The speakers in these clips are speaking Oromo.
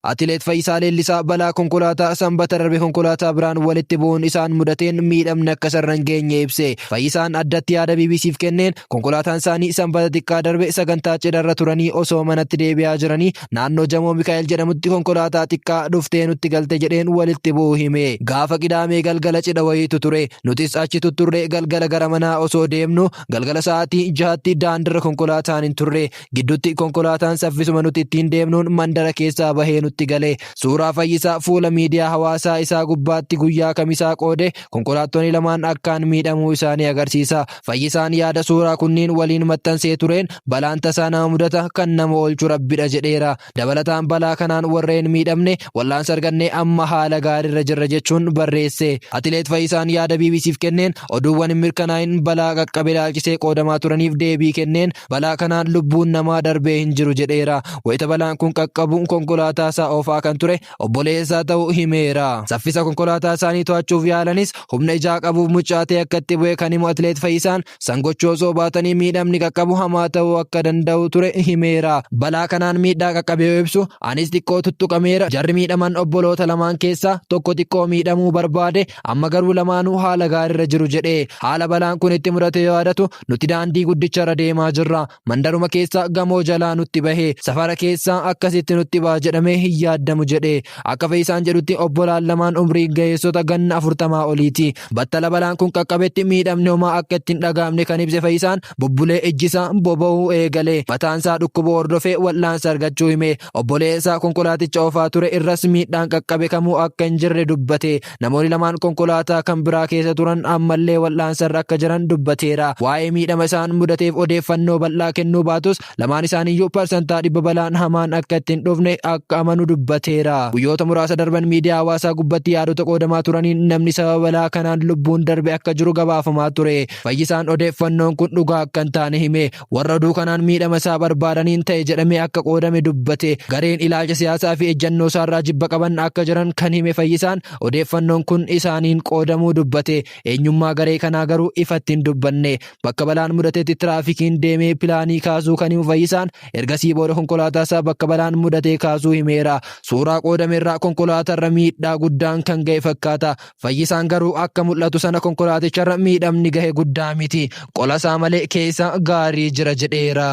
Atileet Fayyisaa Leellisaa balaa konkolaataa Sanbata darbe konkolaataa biraan walitti bu'uun isaan mudateen miidhamni akka isarra hin geenye ibse. Fayyisaan addatti yaada BBC'f kenneen konkolaataan isaanii Sanbata xiqqaa darbe sagantaa cidharra turanii osoo manatti deebi'aa jiranii naannoo Jamoo Mikaa'el jedhamutti konkolaataa xiqqaa dhuftee nutti galte jedheen walitti bu'uu hime. Gaafa Qidaamee galgala cidha wayiitu ture. Nutis achi tutturree galgala gara manaa osoo deemnu galgala sa'aatii jahatti daandirra konkolaataan hin turre. Gidduutti konkolaataan saffisuma nuti ittiin deemnuun mandara keessaa bahee nutti gale. Suuraa Fayyisaa fuula miidiyaa hawaasaa isaa gubbaatti guyyaa Kamisaa qoode konkolaattonni lamaan akkaan miidhamuu isaanii agarsiisa. Fayyisaan yaada suuraa kunniin waliin maxxansee tureen balaan tasaa nama mudata kan nama oolchu Rabbidha jedheera. Dabalataan balaa kanaan warreen miidhamne wal'aansa argannee amma haala gaariirra jirra jechuun barreesse. Atileet Fayyisaan yaada BBCf kenneen oduuwwan hin mirkanaa'in balaa qaqqabe ilaalchisee qoodamaa turaniif deebii kenneen Balaa kanaan lubbuun namaa darbee hin jiru jedheera. Wayita balaan kun qaqqabu konkolaataasaa oofaa kan ture obboleessasaa ta'uu himeera. Saffisa konkolaataa isaanii to'achuuf yaalanis humna ijaa qabuuf muccaatee akka itti bu'e kan himu Atileet Fayyisaan, san gochuu osoo baatanii miidhamni qaqqabu hamaa ta'uu akka danda'u ture himeera. Balaa kanaan miidhaa qaqqabe yoo ibsu, anis xiqqoo tuttuqameera, jarri miidhaman obboloota lamaan keessaa tokko xiqqoo miidhamuu barbaade, amma garuu lamaanuu haala gaariirra jiru jedhe. Haala balaan kun itti mudate yoo yaadatu, Nuti daandii guddicharra deemaa jirra. Mandaruma keessa gamoo jalaa nutti bahe. Safara keessa akkasitti nutti baha jedhamee hin yaaddamu jedhe. Akka Fayyisaan jedhutti obbolaan lamaan umriin gaheessota ganna afurtamaa oliiti. Battala balaan kun qaqqabetti miidhamni homaa akka itti hin dhaga'amne kan ibse Fayyisaan, bubbulee ijjisaa boba'uu eegale. Mataansaa dhukkubuu hordofee wal'aansa argachuu hime. Obboleessa konkolaaticha oofaa ture irras miidhaan qaqqabe kamuu akka hin jirre dubbate. Namoonni lamaan konkolaataa kan biraa keessa turan ammallee wal'aansarra akka jiran dubbateera. Waa'ee miidhama isaan mudateef odeeffannoo bal'aa kennuu baatus lamaan isaaniiyyuu parsantaa 100 balaan hamaan akka itti hin dhufne akka amanu dubbateera. Guyyoota muraasa darban miidiyaa hawaasaa gubbatti yaadota qoodamaa turaniin namni sababa balaa kanaan lubbuun darbe akka jiru gabaafamaa ture. Fayyisaan odeeffannoon kun dhugaa akka hin taane hime. Warra oduu kanaan miidhama isaa barbaadaniin ta'e jedhamee akka qoodame dubbate. Gareen ilaalcha siyaasaa fi ejjannoo isaarraa jibba qaban akka jiran kan hime Fayyisaan, odeeffannoon kun isaaniin qoodamuu dubbate. Eenyummaa garee kanaa garuu ifatti hin dubbanne. Bakka balaan mudatetti tiraafikiin deemee pilaanii kaasuu kan himu Fayyisaan, ergasii booda konkolaataasaa bakka balaan mudatee kaasuu himeera. Suuraa qoodamerraa konkolaatarra miidhaa guddaan kan ga'e fakkaata. Fayyisaan garuu akka mul'atu sana konkolaaticharra miidhamni gahe guddaa miti. Qolasaa malee keessa gaarii jira jedheera.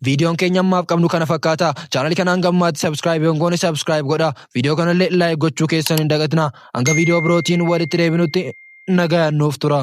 Viidiyoon keenya ammaaf qabnu kana fakkaata. Chaanalii kana hanga ammaatti subscribe yoo hin goone subscribe godha. Viidiyoo kanallee like gochuu keessan hin dagatinaa. Hanga viidiyoo birootiin walitti deebinutti nagayaan nuuf tura.